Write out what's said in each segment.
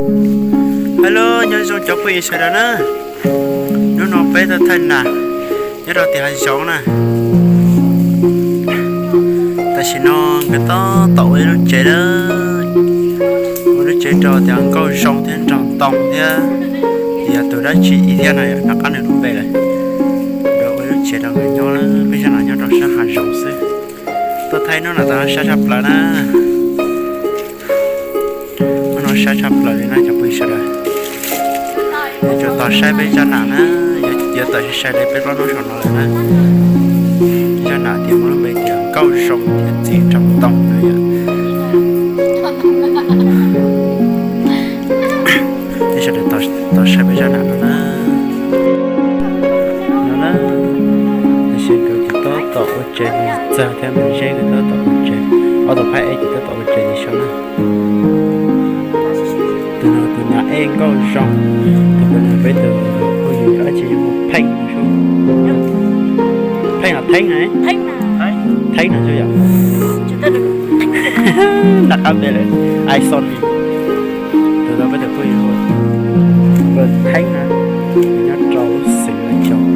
Hello, nyob zoo cov phooj ywg sawv daws na. Hnub no peb tuaj thaij nas nyob rau tim hav zoov na. Tam sim no nkawd tab tom ua ib lub tsev na, ua lub tsev rau tias nkauj zoo thiab nraug ntoo thiab, yog tus dab tsi ib thiab no, nov qab nws lub npe lawm. Nkawd ua ib lub tsev rau nkawd nyob, peb zaj nas nyob rau sab hav zoov xwb. Tuaj thaij hnub no tau sab tshaj plaws na. Hnub no sab tshaj plaws li na cov phooj ywg sawv daws. Yuav tsum tos saib peb zaj nas na, yuav tawm sai sai li peb plaub hnub saum no lawm na. Zaj nas tias muaj lub npe tias nkauj zoo thiab txiv nraug ntoo no yom. Peb sawv daws tos saib peb zaj nas no na. No na, tiam sis nkawd tab tom ua tsev, txawg thiab me zeb nkawd tab tom ua tsev, ob tug phab ej ces tab tom ua tsev li saum na. Tus no tus nas ej nkauj zoo, tus no peb tus phooj ywg dab tsi hu Pheej, Pheej los Theeb na, Theeb no xwb yom. Nov qab npe lawm, I sorry. Tus no peb tus phooj ywg hu Theeb na, nyob rau lub xeev Lais Caus.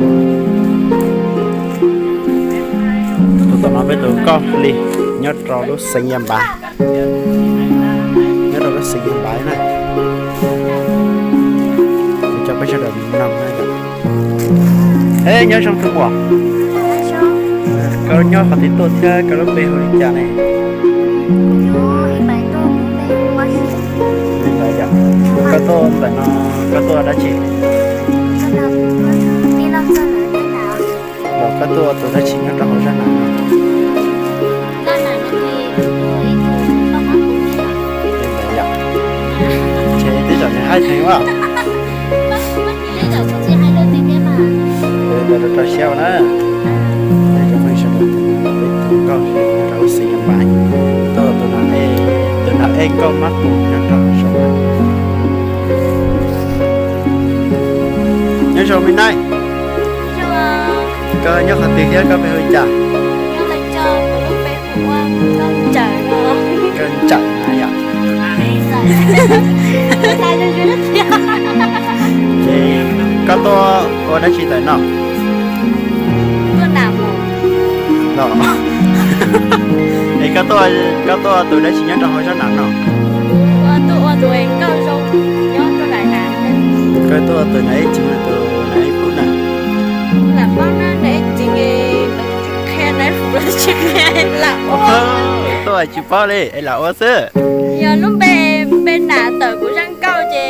Tus tom no peb tus Nkauj Hli, nyob rau lub xeev Yas Npas, nyob rau lub xeev Yas Npas na. Cov peb sawv daws mloog na. Eb, nyob zoo tus muam, koj nyob qhov twg tuaj thiab koj lub npe hu li cas ne? Koj tuaj ntawm no, koj tuaj dab tsi? Los koj tuaj ua tus dab tsi nyob rau hauv zaj nas no? Ces twb zaum nws haib heev as. Ntawd rau rau siab ua na. Peb tus phooj ywg sawv daws, peb tus nkauj nyob rau lub xeev Yas Npas, tuaj ua tus nas ej, tus nas ej nkauj mab qus nyob rau hauv zos. Nyob zoo me nab, koj nyob qhov twg thiab koj npe hu li cas? Koj Ntsawm na yom. Ces koj tuaj ua dab tsi ntawm no? Los, es koj tuaj ua tus dab tsi nyob rau hauv zaj nas no? Koj tuaj ua tus nas ej txiv, tus nas ej kub na. Lam paub na, nas ej txiv, qhia nas ej kub los tsis qhia lam ua. Tuaj tsis paub li es lam ua xwb. Yog lub npe, npe nas tawm kuv zaj nkauj ces,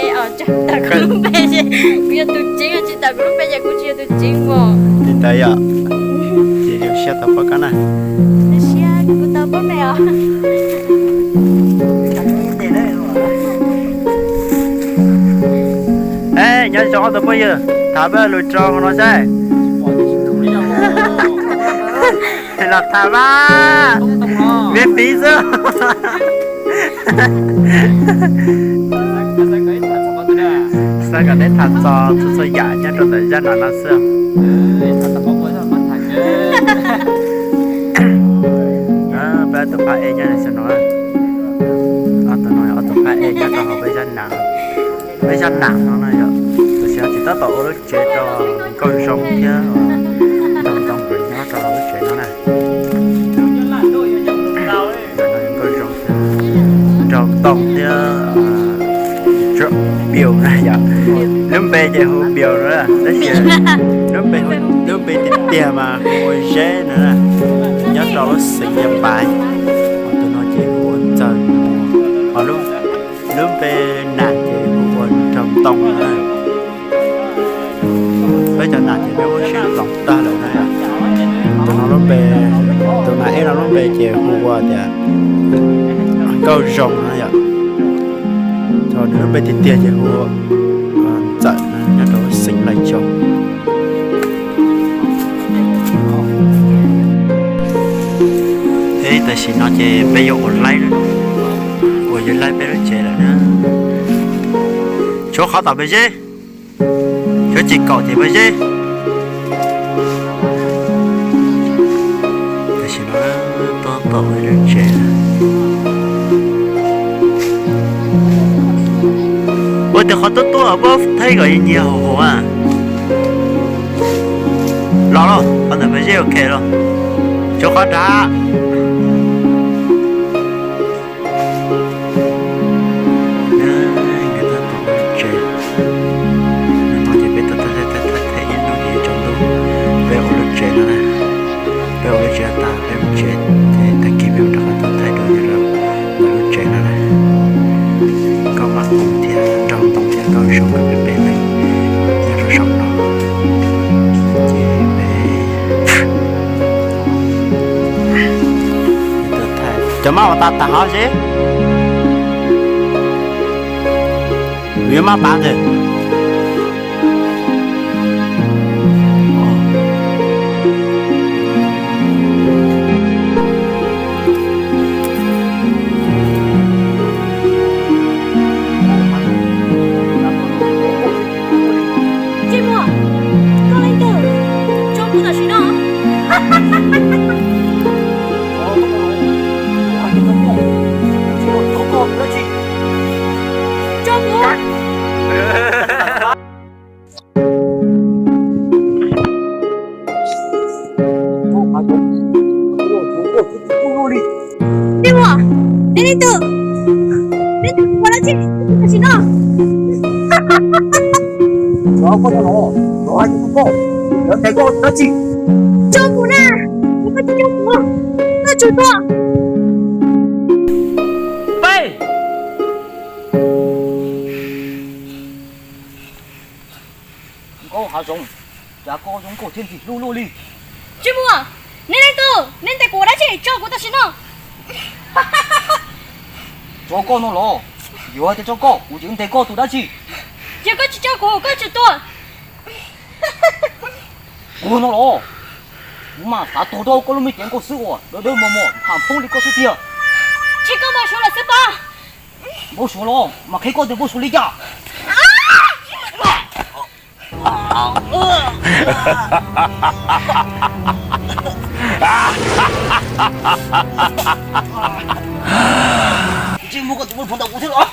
tawm kuv lub npe ces kuv yog tus txiv, tsis tawm kuv lub npe ces kuv tsis yog tus txiv mog. Li ntawd yom. Ces zoo siab tau paub koj na. Zoo siab kuv tau paub nej os. Nyob zoo ob tug phooj ywg, tham peb lus rau hauv no saib. Los tham mas, me piv xwb. Xav kom peb tham txog txhua txhua yam nyob rau ntawm zaj nas no xwb. Peb tus phab ej nyob rau xyoo no, ob tug no ob tug phab ej nyob rau hauv peb zaj nas, peb zaj nas no na yom. Tam sim no ces tab tom ua lub tsev rau nkauj zoo thiab nraug ntoo nkawd nyob rau hauv lub tsev no na. Nkauj zoo thiab nraug ntoo thiab Biu na yom. Lub npe ces hu Biu na, tab sis lub npe, lub npe tiag tiag mas hu ua Zeb na, nyob rau lub xeev Yas Npas. Ho tus no ces hu ua Ntxawg, ho lub npe nas ces hu ua Nraug Ntoo na. Peb cov nas ces peb muab sib hloov tag lawm na yom. Tus no lub npe, tus nas ej no lub npe ces hu ua tias Nkauj Zoo na yom. Ho nws lub npe tiag tiag ces hu ua Ntxawm na, nyob rau xeev Lais Caus. Eb, tam sim no ces peb yuav ua laib, ua yuav laib peb lub tsev lawm na. Tshuav qhov tom npawg Zeb, tshuav tsis kaum ces npawg Zeb. Tam sim no tab tom ua lub tsev. Qhov tuab tuab pab thaij kom nyias haum haum a. Los los, qhov ntawd mas zeb ok los. Tshuav qhov nrad. Nkawd tuaj tom lub tsev. Hnub no ces peb tuaj thaij thaij thaij ib hnub ces yuav tsaus ntuj. Peb ua lub tsev no na. Peb ua lub tsev tas peb mus tsev ces tag kis peb mus rov qab tuaj thaij dua nyob rau lub tsev no na. Nkauj Mab Khoom thiab Nraug Ntoo thiab Nkauj Zoo nkawd peb peb leeg nyob rau saum no. Ces peb cov mab ua tas tas hov seb. Yuav mab pav ntawd. Ntsej Muag, koj leej twg? Tso kuv tam sim no. Tso kuv. Ntsej Muag, neb leej twg? Neb ua dab tsi tam sim no? Tso kuv na, koj tsis tso kuv, koj tsis tso kuv, koj tsum tuaj. Peb. Nkauj Hav Zoov, cas koj zoo nkauj thiab ntxim hlub luaj li. Ntsej Muag, neb leej twg? Neb ntes kuv ua dab tsi? Tso kuv tam sim no. Tso koj no los? Yog hais tias tso koj, kuv tseem ntes koj tus dab tsi? Yog koj tsis tso kuv, koj tsum tuag. Kuv no los? Kuv mas xav tuag rau koj lub me cev nkauj xwb uas dawb dawb mos mos tham phoob li koj xwb tiag. Tsis koj npau suav lawm xwb pob. Npau suav los mas qhia koj tias npau suav li cas. Ntsej Muag, koj tus muaj phoo ntawm kuv thiab los?